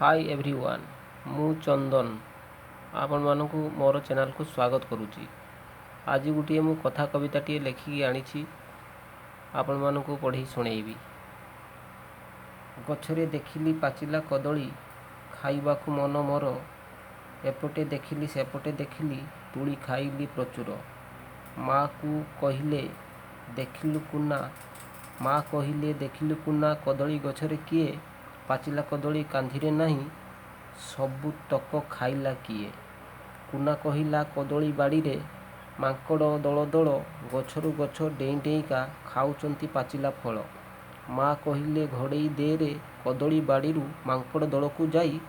High everyone, ମୁଁ ଚନ୍ଦନ ଆପଣମାନଙ୍କୁ ମୋର ଚ୍ୟାନେଲକୁ ସ୍ୱାଗତ କରୁଛି। ଆଜି ଗୋଟିଏ ମୁଁ କଥା କବିତାଟିଏ ଲେଖିକି ଆଣିଛି, ଆପଣମାନଙ୍କୁ ପଢ଼ି ଶୁଣେଇବି। ଗଛରେ ଦେଖିଲି ପାଚିଲା କଦଳୀ, ଖାଇବାକୁ ମନ ମୋର। ଏପଟେ ଦେଖିଲି, ସେପଟେ ଦେଖିଲି, ତୋଳି ଖାଇଲି ପ୍ରଚୁର। ମାଆକୁ କହିଲେ ଦେଖିଲୁ କୁନା, ମା କହିଲେ ଦେଖିଲୁ କୁନା, କଦଳୀ ଗଛରେ କିଏ? ପାଚିଲା କଦଳୀ କାନ୍ଧିରେ ନାହିଁ, ସବୁ ତକ ଖାଇଲା କିଏ? କୁନା କହିଲା କଦଳୀ ବାଡ଼ିରେ ମାଙ୍କଡ଼ ଦଳ ଦଳ, ଗଛରୁ ଗଛ ଡେଇଁ ଡେଇଁକା ଖାଉଛନ୍ତି ପାଚିଲା ଫଳ। ମା କହିଲେ ଘଡ଼େଇ ଦେରେ କଦଳୀ ବାଡ଼ିରୁ ମାଙ୍କଡ଼ ଦଳକୁ ଯାଇ,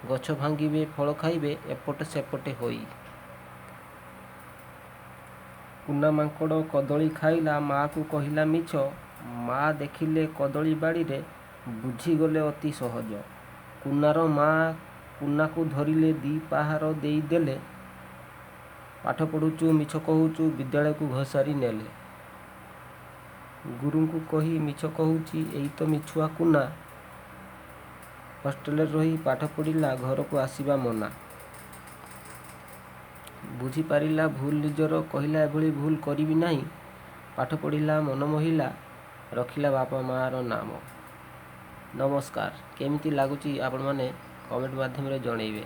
ଗଛ ଭାଙ୍ଗିବେ ଫଳ ଖାଇବେ ଏପଟ ସେପଟେ ହୋଇ। କୁନା ମାଙ୍କଡ଼ କଦଳୀ ଖାଇଲା, ମାଆକୁ କହିଲା ମିଛ। ମା ଦେଖିଲେ କଦଳୀ ବାଡ଼ିରେ, ବୁଝିଗଲେ ଅତି ସହଜ। କୁନାର ମା କୁନାକୁ ଧରିଲେ, ଦି ପାହାର ଦେଇଦେଲେ, ପାଠ ପଢ଼ୁଛୁ ମିଛ କହୁଛୁ, ବିଦ୍ୟାଳୟକୁ ଘୋଷାରି ନେଲେ। ଗୁରୁଙ୍କୁ କହି ମିଛ କହୁଛି ଏଇ ତ ମିଛୁଆ କୁନା, ହଷ୍ଟେଲରେ ରହି ପାଠ ପଢ଼ିଲା, ଘରକୁ ଆସିବା ମନା। ବୁଝିପାରିଲା ଭୁଲ ନିଜର, କହିଲା ଏଭଳି ଭୁଲ କରିବି ନାହିଁ, ପାଠ ପଢ଼ିଲା ମନ ମୋହିଲା, ରଖିଲା ବାପା ମାଆର ନାମ। ନମସ୍କାର। କେମିତି ଲାଗୁଛି ଆପଣମାନେ କମେଣ୍ଟ ମାଧ୍ୟମରେ ଜଣେଇବେ।